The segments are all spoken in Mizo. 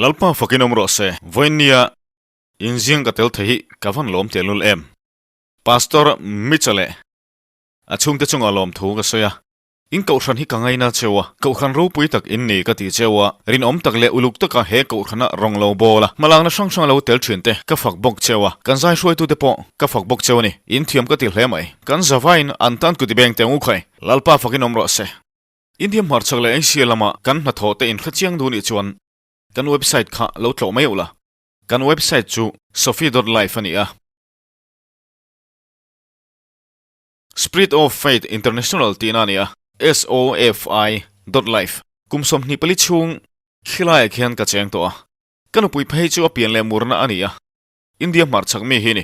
Lalpa fakin awm rawh se. Vawiinnia inziang ka tel thei hi ka van lawm tehlul em. Pastor Mitcha leh a chhungte chungah lawmthu ka sawi a. In kohhran hi ka ngaina cheu a, kohhran ropui tak in ni ka ti cheu a, rinawm tak leh uluk taka he kohhrana rawng lo bawl a, hmalakna hrang hrang lo tel thin te ka fak bawk cheu a, kan zai hruaitute pawh ka fak bawk cheu a ni. In thiam ka ti hle mai. Kan zavaiin an tan kuti beng teng u khai. Lalpa fakin awm rawh se. India hmarchhak leh Asia lama kan hnathawh te inhre chiang duh nih chuan kan website kha lo tlawh mai ula. Kan website chu sofi dot life a ni a. Spirit of Faith International tihna a ni a, SOFI dot life. Kum 24 chhung khilaiah khian ka cheng tawh a, ka nupui phei chu a pian leh murna a ni a, India hmarchhak mi hi ni.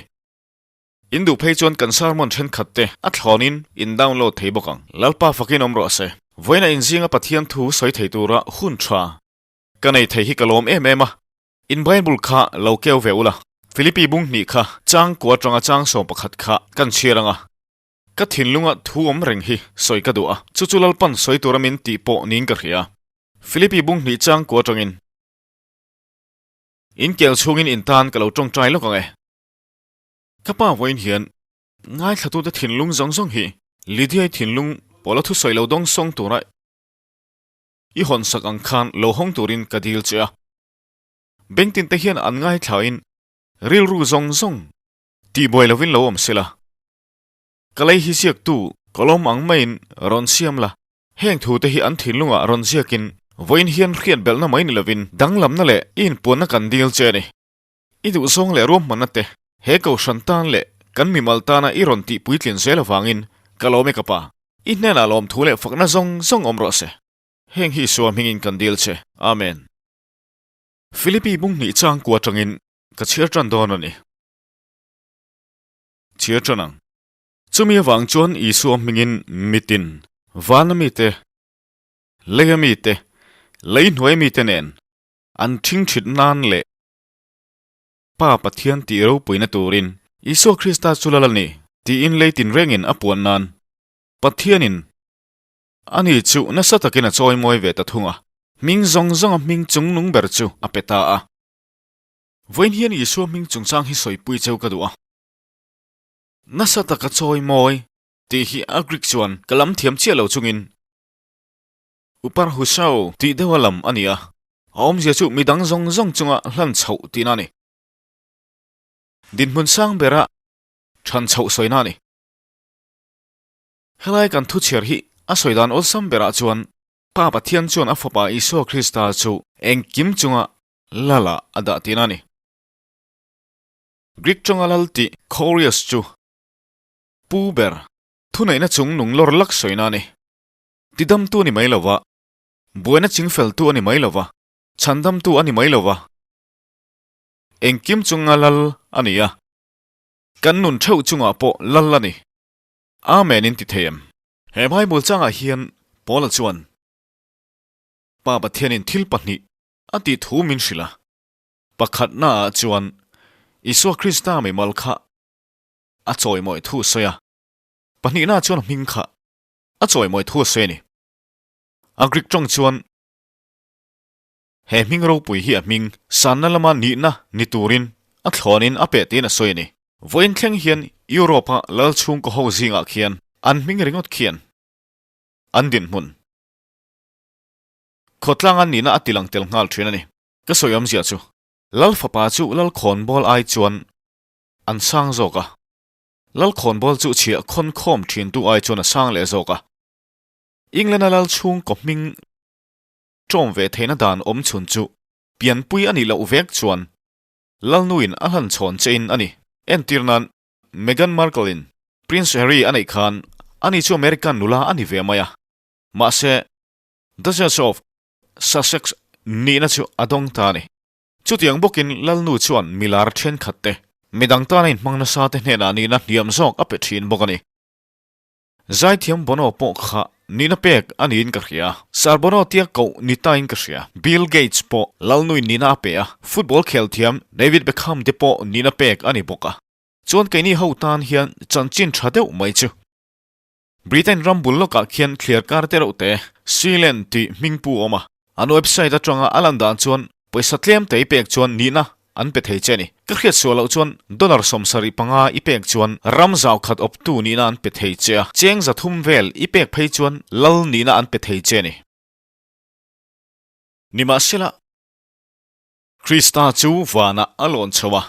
In duh phei chuan kan sermon thenkhat te a thlawnin in download thei bawk ang. Lalpa fakin awm rawh se. Vawiina inzinga Pathian thu sawi thei tura hun tha ka nei thei hi ka lawm em em a. In Bible kha lo keu ve ula. Philippi bung hnih kha chang kua atanga chang 11 kha kan chhiar anga. Ka thinlunga thu awm reng hi sawi ka duh a, chu chu Lalpan sawi tura min tih pawh niin ka hria. Philippi bung hnih chang kua atangin. In kel chhungin in tan ka lo tawngtai lawk ang e. Ka pa vawiin hian ngaithlatute thinlung zawng zawng hi Lydia-i thinlung pawla thusawi lo dawng sawng tura i hawnsak ang khan lo hawng turin ka dil che a. Bengtin te hian an ngaithlain rilru zawng zawng tihbuai lovin lo awm sela. Ka lei hi ziaktu kawlawm ang maiin rawn siam la, heng thu te hi an thinlungah rawn ziakin vawiin hian hriat belhna mai ni lovin danglamna leh i inpuanna kan dil che a ni. I duhzawng leh ruahmanna te he kohhran tan leh kan mimal tana i rawn tih puitlin zel avangin ka lawm e ka pa. I hnenah lawmthu leh fakna zawng zawng awm rawh se. Heng hi Isua hmingin kan dil che. Amen. Philippi bung hnih chang kua atangin ka chhiar tan dawn a ni. Chhiar tan ang. Chumi avang chuan Isua hmingin mitin, vana mite, leia mite, lei hnuai mite nen an thingthit nan leh Pa Pathian tih ropuina turin Isua Krista chu lal a ni tiin lei tinrengin a puan nan Pathianin Ani chu nasa takin a chawimawi ve ta thung a, hming zawng zawnga hming chungnung ber chu a pe ta a. Vawiin hian Isua hming chungchang hi sawipui cheu ka duh a. Nasa taka chawimawi tih hi a Greek chuan ka lam thiam chiah lo chungin Uparhusao tih deuha lam a ni a, a awmzia chu midang zawng zawng chunga hlan chhoh tihna a ni. Dinhmun sang bera than chhoh sawina a ni. Helai kan thuchhiar hi a sawi dan awlsam berah chuan Pa Pathian chuan a Fapa Isua Krista chu engkim chunga Lala a dah tihna a ni. Greek tawnga lal tih Kurios chu pu ber thuneihna chung nung lawr lak sawina a ni. Tidamtu a ni mai lova, buaina chingfeltu a ni mai lova, chhandamtu a ni mai lova, engkim chunga lal a ni a, kan nun theuh chungah pawh lal a ni. Amen in ti thei em? He Bible changah hian Paula chuan Pa Pathianin thil pahnih a tih thu min hrilh a. Pakhatnaah chuan Isua Krista mimal kha a chawimawi thu a sawi a, pahnihnaah chuan a hming kha a chawimawi thu a sawi a ni. A Greek tawng chuan he hming ropui hi a hming sanna lama nihna ni turin a thlawnin a peh tiin a sawi a ni. Vawiin thleng hian Europe-a lal chhungkaw ho zingah khian an hming ringawt khian an dinhmun khawtlang an nihna a tilang tel nghal thin a ni. Ka sawi awmzia chu Lal fapa chu Lal khawnbawl ai chuan an sang zawk a, Lal khawnbawl chu chhiah khawn khawm thintu ai chuan a sang leh zawk a. England-a lal chhungkaw hming ṭawm ve theihna dan awm chhun chu pianpui a nih loh vek chuan Lalnuin a hlan chhawn che in a ni. Entir nan, Meghan Markle in Prince Harry a neih khan ani chu American nula a ni ve mai a, mahse Duchess of Sussex nihna chu a dawng ta a ni. Chutiang bawkin Lalnu chuan milar thenkhat te, midang tana inhmang nasa te hnenah nihna hniam zawk a pe thin bawk a ni. Zaithiam Bono pawh kha nihna pek a niin ka hria. Sir Bono tia koh ni tain ka hria. Bill Gates pawh Lalnuin nihna a pe a, football khel thiam David Beckham te pawh nihna pek a ni bawk a. Chuan keini ho tan hian chanchin tha deuh mai chu. Britain ram bul lawkah khian thliar kar te reuh te, Sealand tih hming pu a awm a. An website atanga a lan dan chuan. Pawisa tlem te i pek chuan nihna an pe thei che a ni. Ka hriat suah loh chuan dollar 75 i pek chuan ram zau khat awptu nihna an pe thei che a, cheng 300 vel i pek phei chuan lal nihna an pe thei che a ni. Nimahsela, Krista chu vanah a lawn chho a,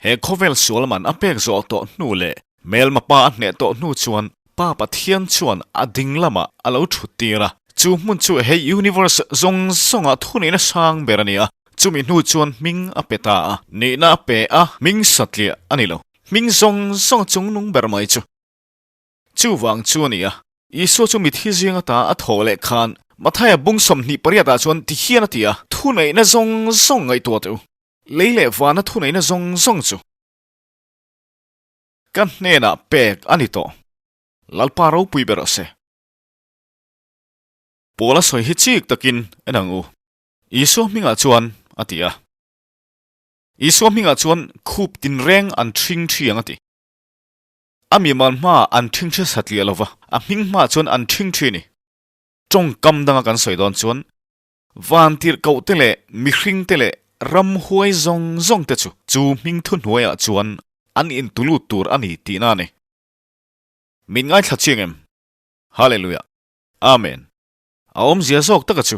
he khawvel sual man a pek zawh tawh hnu leh hmelma pa a hneh tawh hnu chuan Pa Pathian chuan a ding lamah a lo thut tir a. Chu hmun chu he universe zawng zawngah thuneihna sang ber a ni a, chumi hnu chuan hming a pe ta a, nihna a pe a, hming satliah a ni lo, hming zawng zawng a chungnung ber mai chu. Chuvang chu a ni a, Isua chu mithi zing ata a thawh leh khan Mathaia bung 28 ah chuan ti hian a ti a, Thuneihna zawng zawng ngaihtuah teh u, lei leh vana thuneihna zawng zawng chu ka hnenah pek a ni tawh. Lalpa ropui ber rawh se. Paula sawi hi chik takin en ang u. Isua hmingah chuan a ti a. Isua hmingah chuan khup tinreng an ṭhing ṭhi ang a ti. A mimal hmaah an ṭhingṭhi satliah lo va, a hming hmaah chuan an ṭhingṭhi a ni. Ṭawngkam danga kan sawi dawn chuan, vantirhkohte leh mihringte leh ramhuai zawng zawngte chu chu hming thuhnuaiah chuan an intulut tur a ni tihna a ni. Min ngaithla chiang em? Hallelujah! Amen! A awmzia zawk taka chu,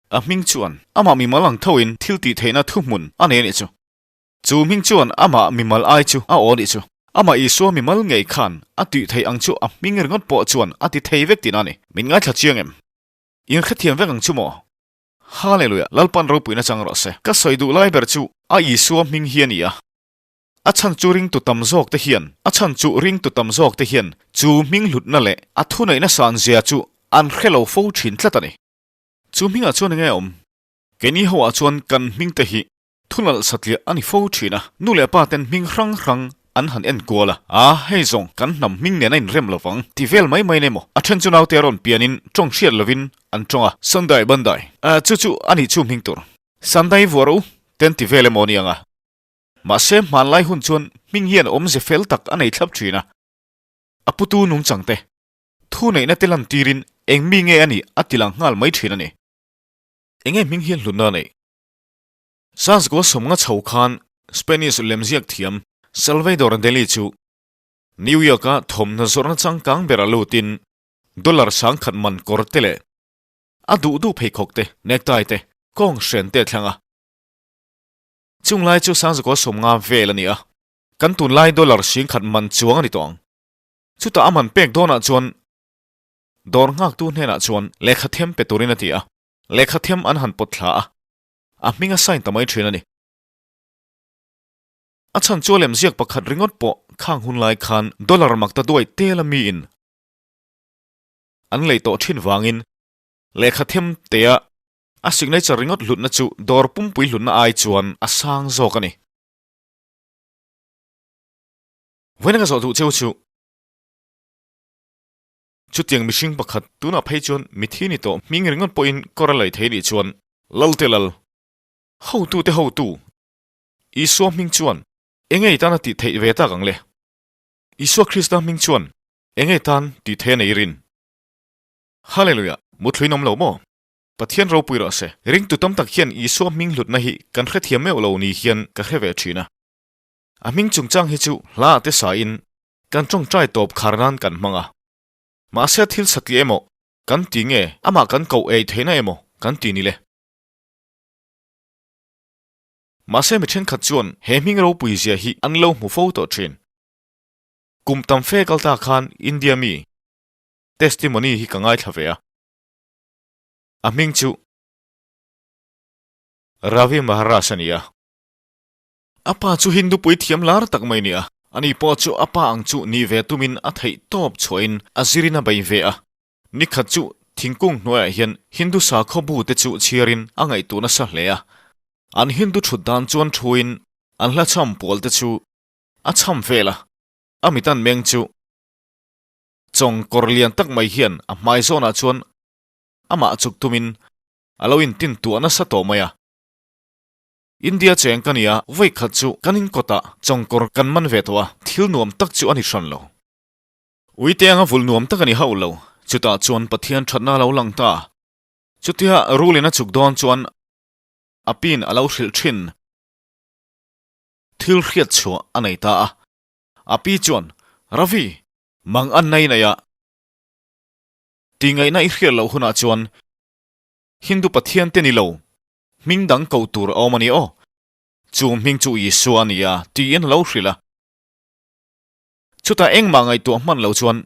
a hming chuan amah mimal ang thoin thil tihtheihna thuhmun a nei a nih chu. Chu hming chuan amah mimal ai chu a aw nih chu. Amah Isua mimal ngei khan a tih theih ang chu a hming ringawt pawh chuan a ti thei vek tihna a ni. Min ngaithla chiang em? In hrethiam vek ang chu maw? Hallelujah! Lalpan ropuina chang rawh se. Ka sawi duh lai ber chu a Isua hming hi a ni a. A chhan chu ringtu tam zawk te hian, a chhan chu ringtu tam zawk te hian chu hming hlutna leh a thuneihna san zia chu an hre lo fo thin tlat a ni. Chu hmingah chuan enge awm? Keini ho ah chuan kan hming te hi Thunalh satliah a ni fo thin a, nu leh pa ten hming hrang hrang an han en kual a, a hei zawng kan hnam hming nen a inrem lo vang ti vel mai mai nei maw? A then chu naute a rawn pianin tawng hriat lovin an tawng a, Sandai Bandai, a chu chu a nih chu hming tur. Sandai vuah rawh u, ten ti vel emaw ni ang a. Mahse hmanlai hun chuan hming hian awmze fel tak a nei thlap thin a, a putu nungchang te, thu neihna te lantirin eng mi nge a nih a ti lang nghal mai thin a ni. Enge hming hian hlutna a neih? Sasgoa sawmnga chho khan Spanish lemziak thiam Salvador Dali chu New York-a thawmhnaw zawrhna changkang bera lutin dollar 10,000 man kawr te leh a duh duh pheikhawk te, necktie te, kawng hren te a thlang a. Chung lai chu Sasgoa 50 vel a ni a, kan tunlai dollar 10,000 man chuang a ni tawh ang. Chutah a man pek dawnah chuan dawr nghaktu hnenah chuan lehkha them pe turin a ti a, lehkha them an han pawt thla a. A hming a sign ta mai thin a ni. A chhan chu a lemziak pakhat ringawt pawh khang hun lai khan dollar mak ta duai tel a miin an lei tawh thin vangin lehkha them tea a signature ringawt hlutna chu dawr pumpui hlutna ai chuan a sang zawk a ni. Vawiin ka zawh duh cheu chu Chutiang mihring pakhat tunah phei chuan mithi ni tawh hming ringawt pawhin kawr a lei thei nih chuan Lalte Lal, hotute hotu, Isua hming chuan enge i tan a tih theih ve tak ang le? Isua Krista hming chuan enge i tan tih theih a nei rin? Hallelujah! Muthluin awm lo maw? Pathian ropui rawh se. Ringtu tam tak hian Isua hming hlutna hi kan hrethiam meuh lo ni hian ka hre ve thin a. A hming chungchang hi chu hla ah te sain kan tawngtai tawp khar nan kan hmang a. Mahse thil satliah emaw kan ti nge amah kan koh ei theihna emaw kan ti ni le. Mahse mi thenkhat chuan he hming ropui zia hi an lo hmu fo tawh thin. Kum tam fe kal ta khan India mi testimony hi ka ngaithla ve a. A hming chu Ravi Maharaj a ni a. A pa chu Hindu puithiam lar tak mai nia. Ani pawh chu a pa ang chu ni ve tumin a theih tawp chhuahin a zirin a bei ve a. Nikhat chu thingkung hnuaiah hian Hindu sakhaw bu te chu chhiarin a ngaihtuah nasa hle a. An Hindu thut dan chuan thuin an hla chham pawl te chu a chham vel a. A mitan meng chu chawng kawr lian tak mai hian a hmai zawnah chuan amah chuk tumin a lo intin tuah nasa tawh mai a. India cheng ka nia, vawi khat chu kan in kawtah chawngkawr kan man ve tawh a, thil nuam tak chu a ni hran lo. Uite anga vulh nuam tak a ni hauh lo, chutah chuan Pathian thatna a lo lang ta. Chutia rulin a chuk dawn chuan. A piin a lo hrilh thin. Thil hriat chhuah a nei ta a. A pi chuan, Ravi, mang an nei nei a. Tihngaihna i hriat loh hunah chuan Hindu pathian te ni lo, hming dang koh tur a awm a ni aw. Chu hming chu Isua a ni a, tiin a lo hrilh a. Chutah engmah ngaihtuah hman lo chuan,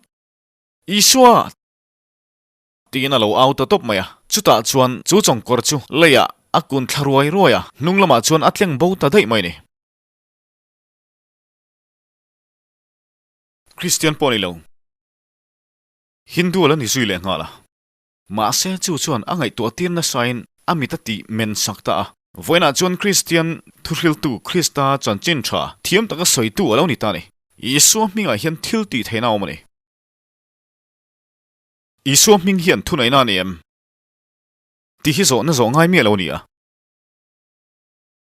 Isua! Tiin a lo au ta tawp mai a. Chutah chuan chu chawngkawr chu leiah a kun thla ruai ruai a, hnung lamah chuan a tleng bo ta daih mai a ni. Kristian pawh a ni lo. Hindu a la ni zui leh nghal a. Mahse chu chuan a ngaihtuah tir nasain a mit a tih men sak ta a. Vawiinah chuan Kristian thuhriltu Krista chanchin tha thiam taka sawitu a lo ni ta a ni. Isua hmingah hian thil tih theihna a awm a ni. Isua hming hian thuneihna a ni em? Tih hi zawhna zawh ngai miah lo a ni a.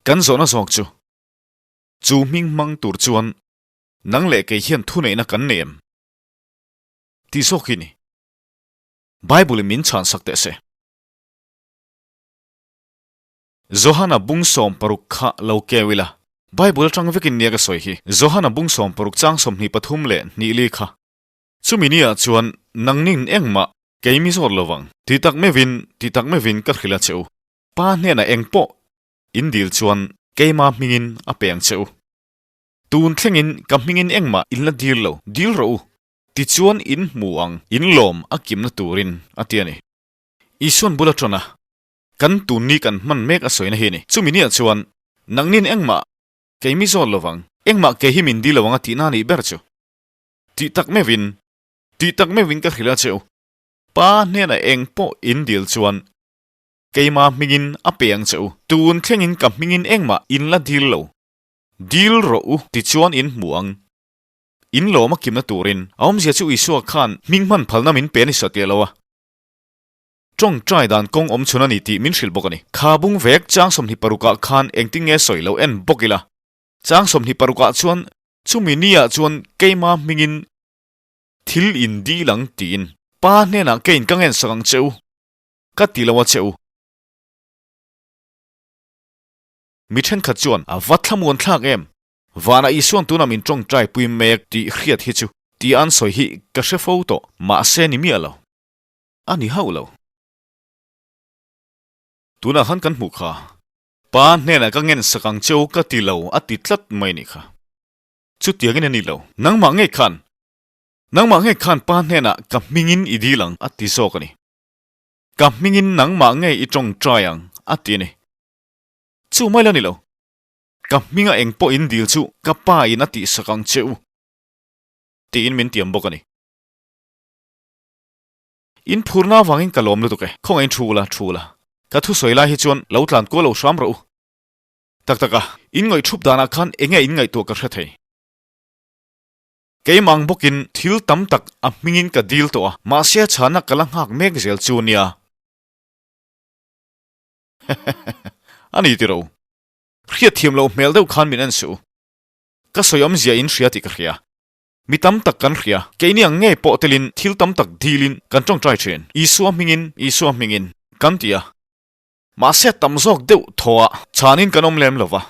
Kan zawhna zawk chu, chu hming hmang tur chuan nang leh kei hian thuneihna kan nei em? Tih zawk hi a ni. Bible-in min chhansak teh se. Johana bung 16 kha lo keu ila. Bible atang vekin nia ka sawi hi. Johana bung 16 chang 23 leh hnih li kha. Chumi niah chuan nangnin engmah kei mi zawt lovang. Ti tak meuhin, ti tak meuhin ka hrilh a che u. Pa hnenah eng pawh in dil chuan keima hmingin a pe ang che u. Tun thlengin ka hmingin engmah in la dil lo, dil rawh u. Tichuan in hmu ang, in lawm a kimna turin, a ti a ni. Isuan bula ṭan a, kan tunni kan hman mek a sawina hi a ni. Chumi niah chuan nangnin engmah kei mi zawt lovang, engmah kei hi min dil lo ang a tihna a nih ber chu. Tih tak meuhin, tih tak meuhin ka hrilh a che u. Pa hnenah eng pawh in dil chuan keima hmingin a pe ang che u. Tun thlengin ka hmingin engmah in la dil lo. Dil rawh u tichuan in hmu ang. In lawm a kimna turin a awmzia chu Isua khan hming hman phalna min pe a ni satliah lo a. Tawngtai dan kawng awm chhun a ni tih min hrilh bawk a ni. Kha bung vek chang 26 ah khan engtin nge sawi lo en bawk ila. Chang 26 ah chuan Chumi niah chuan keima hmingin thil in dil ang tiin Pa hnenah keiin ka ngensak ang che u, ka ti lo a che u. Mi thenkhat chuan a va thlamuan thlak em? Vanah Isuan tunah min tawngtai pui mek tih hriat hi chu tih an sawi hi ka hre fo tawh, mahse ni miah lo. A ni hauh lo. Tunah khan kan hmuh kha. Pa hnenah ka ngensak ang che u ka ti lo a ti tlat mai nih kha. Chutiangin a ni lo. Nangmah ngei khan, nangmah ngei khan pa hnenah ka hmingin i dil ang a ti zawk a ni. Ka hmingin nangmah ngei i tawngtai ang a ti a ni. Chu mai la ni lo. Ka hminga eng pawh in dil chu ka pa in a tihsak ang che u tiin min tiam bawk a ni. In phurna avangin ka lawm lutuk e. Khawngaih in thu ula, thu ula. Ka thusawi lai hi chuan lo tlan kual lo hram rawh u. Tak tak a, in ngawih thup danah khan enge in ngaihtuah ka hre thei. Keimah ang bawkin thil tam tak a hmingin ka dil tawh a, mahse a chhana ka la nghak mek zel chu nia. Hehehehe. A ni tiro. Hriatthiam loh hmel deuh khan min en suh u. Ka sawi awmzia in hria tih ka hria. Mi tam tak kan hria. Keini ang ngei pawh telin thil tam tak dilin kan tawngtai thin. Isua hmingin, Isua hmingin, kan ti a. Mahse tam zawk deuh thawhah chhanin kan awm lem lo va.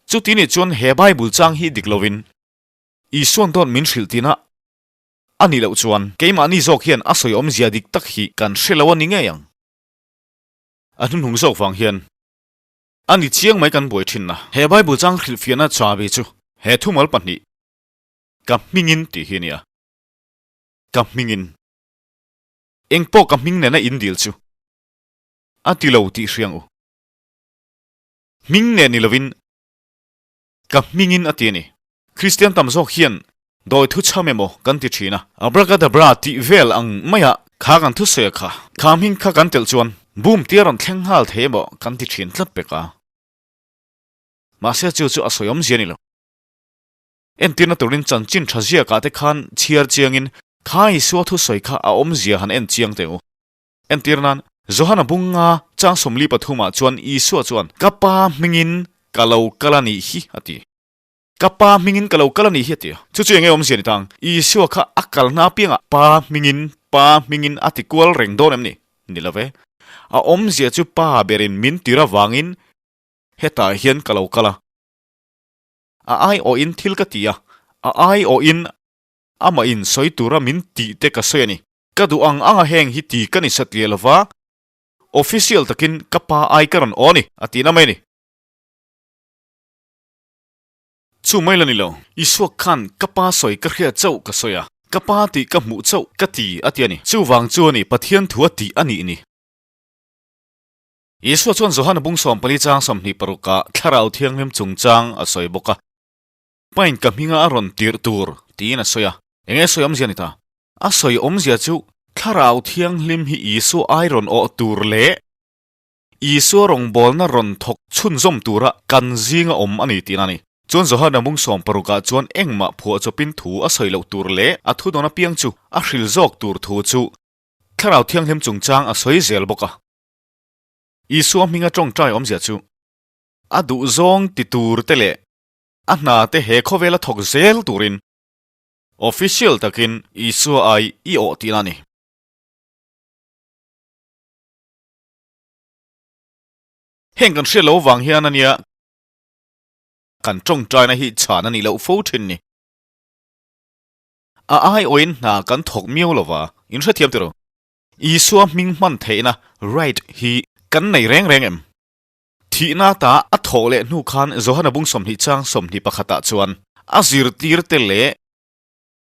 Chuti nih chuan he Bible chang hi dik lovin Isuan dawt min hrilh tina a nih loh chuan keimahni zawk hian a sawi awmzia dik tak hi kan hre lo a ni ngei ang. A hnuhnung zawk vang hian a ni chiang mai kan buai thinna. He Bible chang hrilhfiahna chabi chu he thumal pahnih Ka hmingin tih hi a nia. Ka hmingin. Eng pawh ka hming nena in dil chu a ti lo tih hriang u. Hming nen ni lovin ka hmingin a ti a ni. Kristian tam zawk hian dawi thu chham emaw kan ti thin a. Abracadabra tih vel ang maia kha kan thusawi a kha. Kha hming kha kan telh chuan boom tia rawn thleng nghal thei emaw kan ti thin tlat pek a. Mahse chu chu a sawi awmzia a ni lo. Entirna turin chanchin tha ziakah te khan chhiar chiangin kha Isua thusawi kha a awmzia han en chiang teh u. Entir nan, Johana bunga chang 43 ah chuan Isua chuan, Ka Pa hmingin ka lo kal a nih hi a ti. Ka Pa hmingin ka lo kal a nih hi a ti. Chu chu enge awmzia ni tang? Isua kha a kalna apiangah Pa hmingin, Pa hmingin a ti kual reng dawn em ni? Ni lo ve. A awmzia chu Pa berin min tir avangin. hetah hian ka lo kal a. A aiawhin thil ka ti a, a aiawhin amah in sawi tura min tih te ka sawi a ni. Ka duh ang anga heng hi ti ka ni satliah lova, official takin ka pa ai ka rawn aw a ni, a tihna mai a ni. Chu mai la ni lo, Isua khan ka pa sawi ka hria chauh ka sawi a, ka pa tih ka hmuh chauh ka ti a ti a ni. Chuvang chu a ni Pathian thu a tih a nih ni. Isua chuan Johana bung 14 chang 26 ah Thlarau Thianghlim chungchang a sawi bawk a, Pain ka hminga a rawn tirh tur tiin a sawi a. Enge sawi awmzia ni ta? A sawi awmzia chu Thlarau Thianghlim hi Isua ai rawn awh tur leh Isua rawngbawlna rawn thawk chhunzawm tura kan zinga awm a ni tihna a ni. Chuan Johana bung 60 ah chuan engmah phuahchawpin thu a sawi loh tur leh a thudawn apiang chu a hril zawk tur thu chu Thlarau Thianghlim chungchang a sawi zel bawk a. Isua hminga tawngtai awmzia chu a duhzawng ti tur te leh a hna te he khawvela thawk zel turin official takin Isua ai i awh tihna a ni. Heng kan hriat loh avang hian ania kan tawngtaina hi chhan a nih loh fo thin ni. A aiawhin hna kan thawk miau lova, in hrethiam tiraw? Isua hming hman theihna, right, hi kan nei reng reng em? Thihna ta a thawh leh hnu khan Johana bung 20 chang 21 ah chuan a zirtirte leh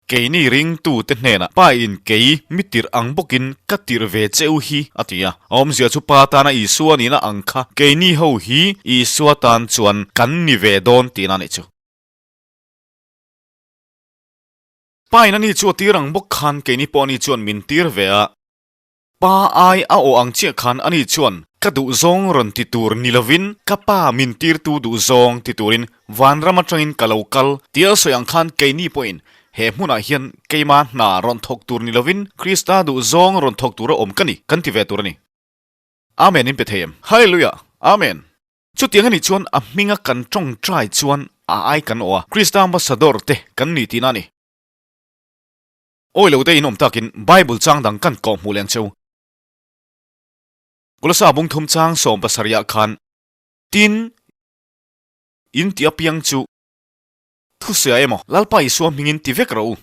keini ringtute hnenah Pa in kei mi tirh ang bawkin ka tirh ve che u hi a ti a. A awmzia chu Pa tana Isua nihna ang kha keini ho hi Isua tan chuan kan ni ve dawn tihna a nih chu. Pa in ani chu a tir ang bawk khan keini pawh ani chuan min tir ve a, pa ai a aw ang chiah khan ani chuan ka duhzawng rawn ti tur ni lovin ka pa min tirtu duhzawng ti turin vanram atangin ka lo kal tia sawi ang khan keini pawhin he hmunah hian keima hna rawn thawk tur ni lovin Krista duhzawng rawn thawk tura awm ka ni kan ti ve tur a ni. Amen in pe thei em? Hallelujah! Amen! Chutiang a nih chuan a hminga kan tawngtai chuan a ai kan awh a, Krista ambassador te kan ni tihna a ni. Awi lo te in awm takin Bible chang dang kan kawh hmuh leng cheu. Kolosa bung thum chang 70 ah khan tin in ti apiang chu thusawi emaw Lalpa Isua hmingin ti vek rawh u.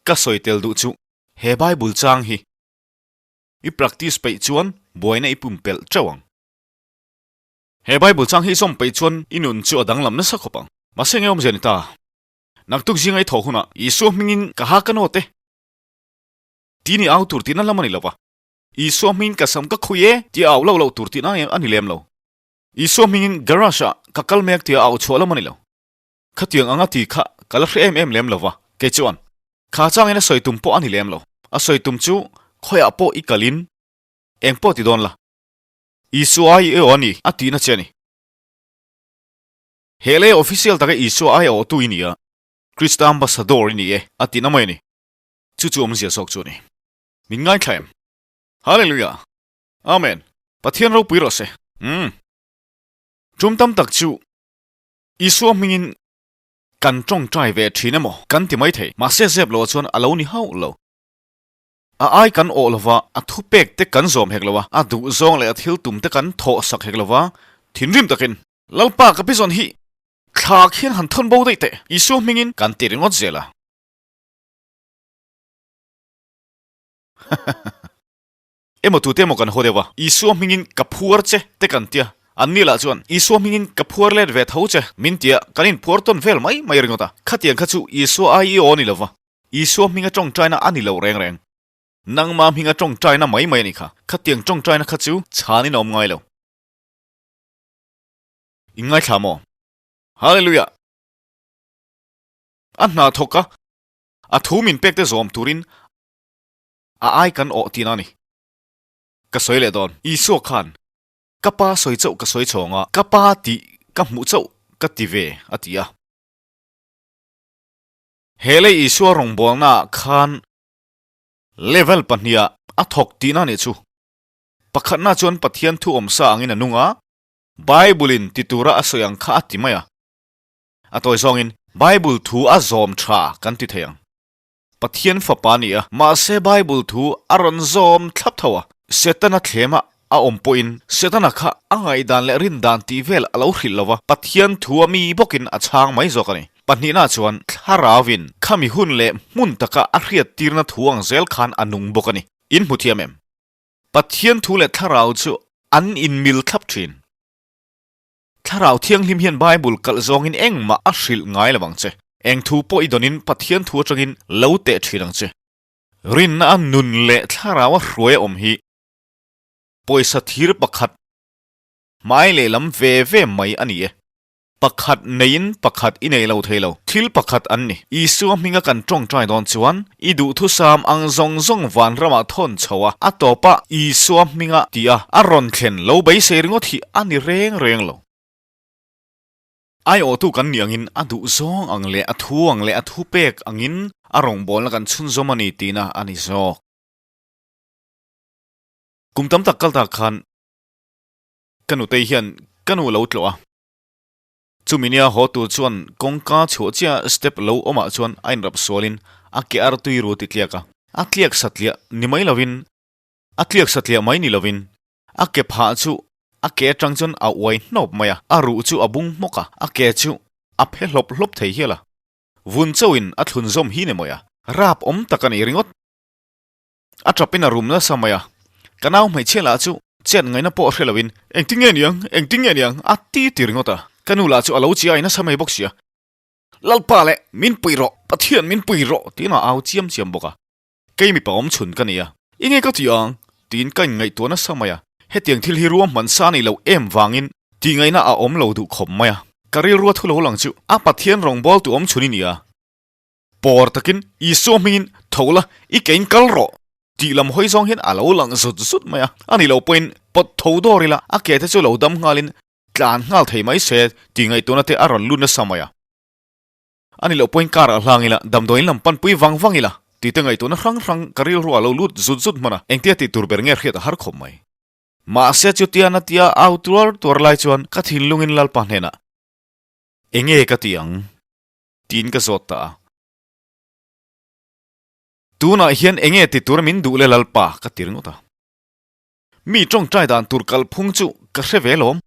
Ka sawi tel duh chu he Bible chang hi i practice peih chuan buaina i pumpelh teuh ang. He Bible chang hi zawm peih chuan i nun chu a danglam nasa khawp ang. Mahse nge awmzia ni ta? Naktuk zinga i thawh hunah Isua hmingin ka ha ka nawt e. Ti ni au tur tihna lam a ni lo va. Isua hmingin ka sam ka khui e tia au loh loh tur tihna a ni lem lo. Isua hmingin garage ah ka kal mek tia au chhuah lam a ni lo. Khatiang anga ti kha ka la hre em em lem lo va, kei chuan kha changin a sawi tum pawh a ni lem lo. A sawi tum chu khawiah pawh i kalin eng pawh ti dawn la. Isua ai aw a ni, a tihna che a ni. He lei official taka Isua ai awhtu i ni a, Krista ambassador i ni e, a tihna mai a ni. Chu chu awmzia zawk chu a ni. Min ngaithla em? Hallelujah! Amen! Pathian ropui rawh se. Umm. Tum tam tak chu Isua hmingin kan tawngtai ve thin emaw kan ti maithei, mahse zep loh chuan a lo ni hauh lo. A ai kan awh lova, a thupek te kan zawm hek lo a, a duhzawng leh a thil tum te kan thawh sak hek lova, thinrim takin, Lalpa ka pi zawn hi thla khian han thawn bo daih teh, Isua hmingin kan ti ringawt zel a. Emaw tute emaw kan haw deuh a, Isua hmingin ka phuar che te kan tia, anni lah chuan Isua hmingin ka phuar let ve tho che min tia kan inphuar tawn vel mai mai ringawt a, khatiang kha chu Isua ai i aw ni lova. Isua hminga tawngtaina a ni lo reng reng. Nangma hminga tawngtaina mai mai a ni kha. Khatiang tawngtaina kha chu chhanin a awm ngai lo. In ngaithla maw? Hallelujah! A hna thawk a, a thu min pek te zawm turin a ai kan awh tihna a ni. Ka sawi leh dawn. Isua khan, Ka pa sawi chauh ka sawi chhawng a, ka pa tih ka hmuh chauh ka ti ve, a ti a. He lei Isua rawngbawlnaah khan level pahniha a thawk tihna nih chu. Pakhatna chuan Pathian thu awmsa angin a nung a, Bible-in ti tura a sawi ang kha a ti mai a. A tawi zawngin Bible thu a zawm tha kan ti thei ang. Pathian fapa a ni a, mahse Bible thu a rawn zawm thlap tho a, Setana thlema. a awm pawhin Setana kha a ngaihdan leh rindan tih vel a lo hrilh lo va, Pathian thu a mi bawkin a chhang mai zawk a ni. Pahnihna chuan Thlarauvin khami hun leh hmun taka a hriattirna thu ang zel khan a nung bawk a ni. In hmu thiam em? Pathian thu leh Thlarau chu an inmil thlap thin. Thlarau Thianghlim hian Bible kalh zawngin engmah a hrilh ngai lo ang che. Eng thu pawh i dawnin Pathian thu atangin lo teh thin ang che. Rinna a nun leh Thlarau a hruai a awm hi pawisa thir pakhat hmai lehlam ve ve mai a ni e. Pakhat neiin pakhat i nei lo thei lo. Thil pakhat an ni. Isua hminga kan tawngtai dawn chuan i duhthusam ang zawng zawng vanramah thawn chho a, a tawpah Isua hminga tia a rawn thlen lo beisei ringawt hi a ni reng reng lo. Aiawhtu kan nih angin a duh zawng ang leh a thu ang leh a thupek angin a rawngbawlna kan chhunzawm a ni tihna a ni zawk. Kum tam tak kal tak khan ka nutei hian ka nu lo tlawh a. Chumi nia haw tur chuan kawngka chhuah chiah step lo awmah chuan a inrap sualin a ke ar tui ru ti tliak a. A tliak satliah ni mai lovin, a tliak satliah mai ni lovin a ke phah chu a ke atang chuan a uai hnawp mai a, a ruh chu a bung hmawk a, a ke chu a phe hlawp hlawp thei hial a. Vun chauhin a thlun zawm hi ni mawi a, rap awm tak a ni ringawt. A tap in a rum nasa mai a, ka nau hmeichhia lah chu chet ngaihna pawh hre loin engtin nge niang, engtin nge niang a ti ti ringawt a, ka nu lah chu a lo chiai nasa mai bawk sia. Lalpa leh min pui rawh, Pathian min pui rawh tiin a au chiam chiam bawk a, kei mipa awm chhun ka ni a, i nge ka ti ang tiin ka inngaihtuah nasa mai a, hetiang thil hi ruahman sa ni lo em vangin tihngaihna a awm lo duh khawp mai a, ka rilrua thu lo lang chu a Pathian rawngbawltu awm chhun i ni a. Pawr takin Isua hmingin tho la, i kein kal rawh tih lam hawi zawng hian a lo lang zut zut mai a. A ni lo pawhin pawt tho dawr ila a ke te chu lo dam nghalin tlan nghal thei mai se tih ngaihtuahna te a rawn lut nasa mai a. A ni lo pawhin car ah hlang ila damdawiin lam panpui vang vang ila tih te ngaihtuahna hrang hrang ka rilru a lo lut zut zut hman a, engtia tih tur ber nge hriat a har khawp mai. Mahse chutia natia au tuar tuar lai chuan ka thinlungin Lalpa hnenah, Enge ka ti ang? Tiin ka zawt ta a. Tunah hian enge ti tur min duh le Lalpa ka ti ringawt a. Mi tawngtai dan tur kalphung chu ka hre ve lawm.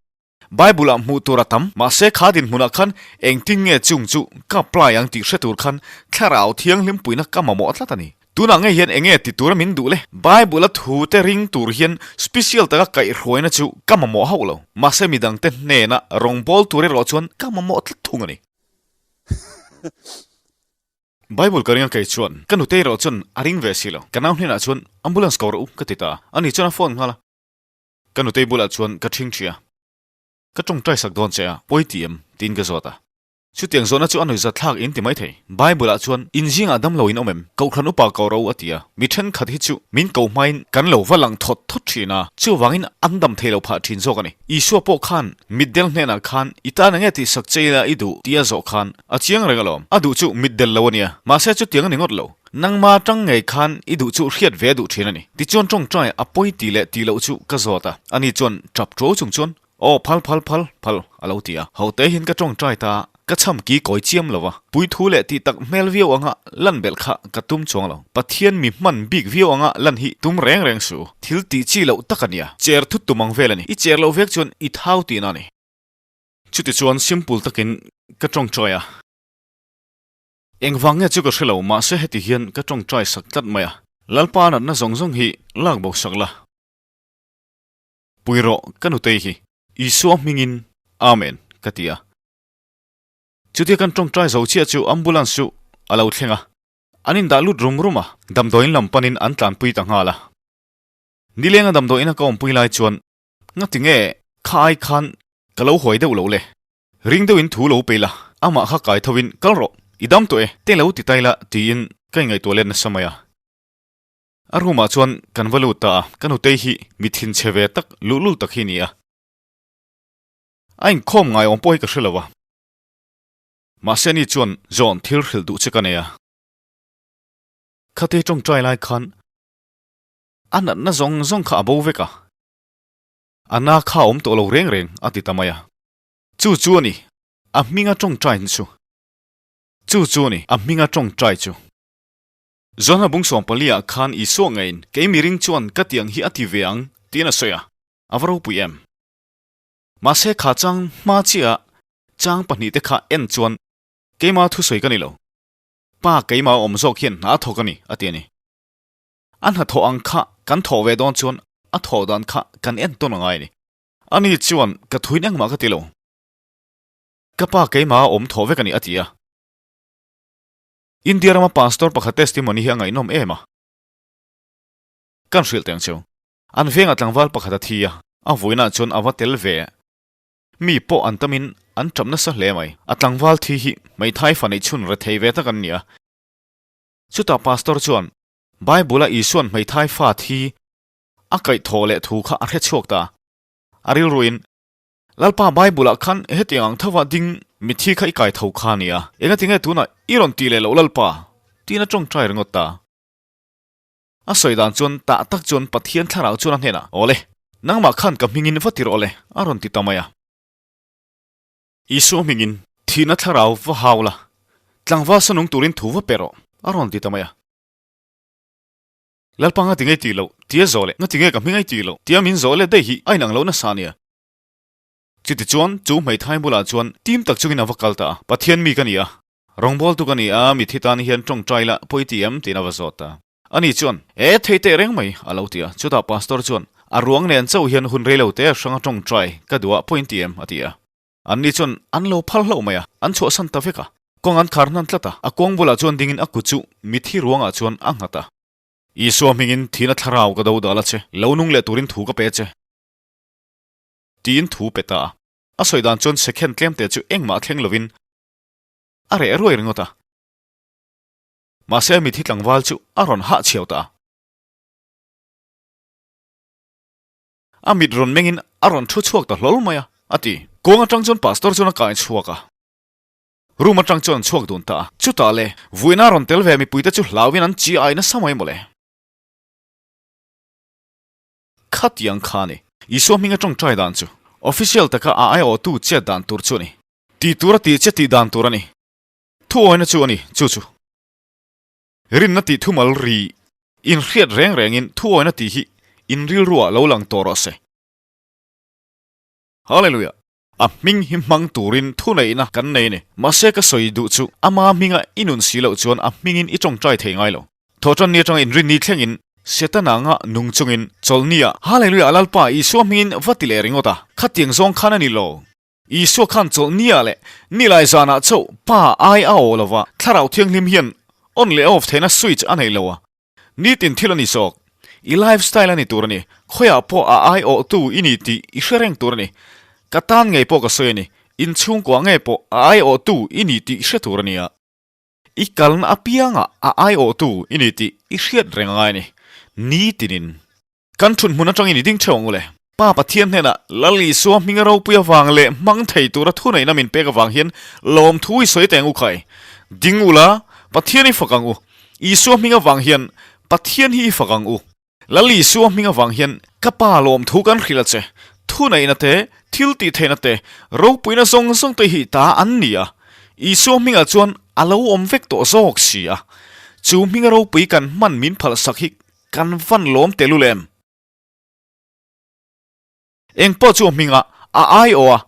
Bible ah hmuh tur a tam, mahse kha dinhmunah khan engtin nge chung chu ka apply ang tih hre tur khan Thlarau Thianghlim puina ka mamawh tlat a ni. Tunah ngei hian enge ti tura min duh le? Bible a thu te ring tur hian special taka kaihhruaina chu ka mamawh hauh lo. Mahse midangte hnena rawngbâwl tur erawh chuan ka mamawh tlat thung a ni. Bible ka ring a kei chuan ka nute erawh chuan a ring ve si lo. Ka nau hnenah chuan ambulance ko rawh u ka ti ta a, ani chuan a phone nghal a. Ka nutei bulah chuan ka ṭhing ṭhi a, Ka ṭawngṭai sak dawn che a, pawi ti em? tiin ka zawt a. Chutiang zawhna chu a nuihzat thlak in ti mai thei. Bible ah chuan in zingah damlo in awm em? Kohhran upa ko rawh u a ti a. Mi thenkhat hi chu min ko hmain kan lo va lang thawt thawt thin a, chuvangin an dam thei lo phah thin zawk a ni. Isua pawh khan mitdel hnenah khan i tan enge tihsak che ila i duh tih a zawh khan a chiang reng alawm. A duh chu mitdel lo a nia. Mahse chutiang a ni ngawt lo. Nangma tang ngei khan i duh chu hriat ve a duh thin a ni. Tichuan tawngtai a pawi tih leh tih loh chu ka zawt a. Ani chuan tap tuau chung chuan Aw phal phal phal phal a lo ti a. Ho te hian ka tawngtai ta a, ka chham ki kawi chiam lo a. Puithu leh tih tak hmel viau anga lan belh kha ka tum chuang lo. Pathian mi hman bik viau anga lan hi tum reng reng suh u. Thil tih chi loh tak a nia. Cher thut tum ang vel a ni. I cher loh vek chuan i thau tihna a ni. Chutichuan simple takin ka tawngtai a. Engvang nge chu ka hre lo, mahse heti hian ka tawngtai sak tlat mai a. Lalpa natna zawng zawng hi lak bo sak la. Pui rawh ka nutei hi. Isua hmingin Amen ka ti a. Chutia kan tawngtai zo chiah chu ambulance chu a lo thleng a, an indah lut rum rum a, damdawiin lam panin an tlanpui ta nghal a. Nilenga damdawiina ka awmpui lai chuan ngati nge kha ai khan ka lo huai deuh lo le? Ring deuhin thu lo pe la, amah kha kai thovin kal rawh, i dam tawh e, te lo ti tai la tiin ka inngaihtuah let nasa mai a. A room ah chuan kan va lut ta a, ka nutei hi mi thinchhe ve tak luhlul tak hi ni a. A inkhawm ngai awm pawh hi ka hre lo a. Mahse ni chuan John thil hrilh duh che ka nei a. Khate tawngtai lai khan a natna zawng zawng kha a bo vek a. A na kha a awm tawh lo reng reng a ti ta mai a. Chu chu a ni, a hminga tawngtai chu. Chu chu a ni, a hminga tawngtai chu. Johana bung 14 ah khan Isua ngeiin, Kei miring chuan ka tiang hi a ti ve ang, tiin a sawi a. A va ropui em? Mahse kha chang hma chiah chang pahnihte kha en chuan keima thusawi ka ni lo. Pa keima awm zawk hian hna a thawk a ni, a ti a ni. A hnathawh ang kha kan thawh ve dawn chuan a thawh dan kha kan en tawn a ngai a ni. Ani chuan ka thuin engmah ka ti lo. Ka pa keima awm thawh vek a ni, a ti a. India rama pastor pakhat testimony hi a ngaihnawm em a. Kan hrilh teng cheu. An vengah tlangval pakhat a thi a, a vawiinah chuan a va tel ve. Mi pawh an tamin an tap nasa hle mai. A tlangval thi hi hmeithai fa neih chhun rethei ve tak an ni a. Chutah pastor chuan Bible-a Isua'n hmeithai fa thi a kaih thawh leh thu kha a hre chhuak ta. A rilruin, Lalpa Bible-ah khan hetiang ang thova ding mithi kha i kai tho kha a ni a, engatinge tunah i rawn tih leh loh Lalpa? tiin a tawngtai ringawt ta. A sawi dan chuan tah tak chuan Pathian thlarau chuan a hnenah, Awle, nangmah khan ka hmingin va ti rawh le, a rawn ti ta mai a. Isua hmingin thihna thlarau va hau la, tlangval sa nung turin thu va pe rawh, a rawn ti ta mai a. Lalpa nga tinge tih loh, tia zawh leh, nga tinge ka hming ai tih loh, tia min zawh let daih hi a inang lo nasa a nia. Chutichuan, chu hmeithai bulah chuan tim tak chungin a va kal ta a, Pathian mi ka ni a, Rawngbawltu ka ni a, mithi tan hian tawngtai la pawi ti em? tiin a va zawt a. Ani chuan, E, thei teh reng mai, a lo ti a. Chutah Pastor chuan, A ruang nen chauh hian hun rei lo te hranga tawngtai ka duh a, pawi in ti em? a ti a. Anni chuan an lo phal hlauh mai a, an chhuahsan ta vek a. Kawng an khar hnan tlat a, a kuang bulah chuan dingin a kut chu mithi ruangah chuan a nghat a. Isua hmingin thihna thlarau ka do dal a che, lo nung leh turin thu ka pe che, tiin thu pe ta a. A sawi dan chuan second tlemte chu engmah thleng lovin A reh ruai ringawt a. Mahse mithi tlangval chu a rawn hah chhiau ta a. A mit rawn mengin a rawn thu chhuak ta hlawl mai a, a ti. Kawng atang chuan pastor chuan a kai chhuak a. Room atang chuan an chhuak dun ta a. Chutah le, vuina rawn tel ve mipuite chu hlauin an chi ai nasa mai mawle. Khatiang kha a ni. Isua hminga tawngtai dan chu official taka a aiawhtu chet dan tur chu a ni. Tih tur a tih che tih dan tur a ni. Thuawina chu a ni, chu chu. Rinna tih thumal ri inhriat reng rengin thuawina tih hi in rilruah lo lang tawh rawh se. Hallelujah! A hming hi hmang turin thuneihna kan nei a ni. Mahse ka sawi duh chu ama hminga i nun si loh chuan a hmingin i tawngtai thei ngai lo. Thawhtanni atanga inrinni thlengin Setana anga nung chungin chawlhnia Hallelujah Lalpa Isua hmingin va ti leh ringawt a, khatiang zawng khan a ni lo. Isua khan chawlhnia leh nilai zanah chauh Pa ai a aw lova, Thlarau Thianghlim hian on leh off theihna switch a nei lo a, nitin thil a ni zawk. I lifestyle a ni tur a ni, khawiah pawh a ai awhtu i ni tih i hre reng tur a ni. Ka tan ngei pawh ka sawi a ni, inchhungkua ngei pawh a ai awhtu i ni tih i hre tur a ni a. I kalna apiangah a ai awhtu i ni tih i hriat reng a ngai a ni, nitinin. Kan thun hmun atangin i ding theuh ang u le. Pa Pathian hnenah Lal Isua hminga ropui avang leh hmang thei tura thuneihna min pek avang hian lawmthu i sawi teng u khai. Ding u la, Pathian i fak ang u. Isua hming avang hian Pathian hi i fak ang u. Lal Isua hming avang hian ka Pa lawmthu kan hrilh a che. Thuneihna te, thil tih theihna te, ropuina zawng zawng te hi ta an ni a. Isua hmingah chuan a lo awm vek tawh zawk si a. Chu hminga ropui kan hman min phalsak hi Kan van lawm tel u lem. Eng pawh chu a hming a, a aiawh a,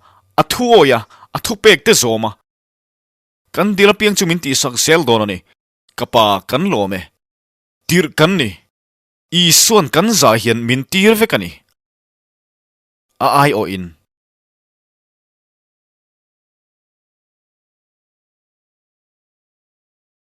a thu awih a, a thupek te zawm a. Kan dil apiang chu min tihsak zel dawn a ni. Ka pa kan lawm e. Tirh kan ni. Isuan kan zah hian min tir vek a ni. A aiawhin.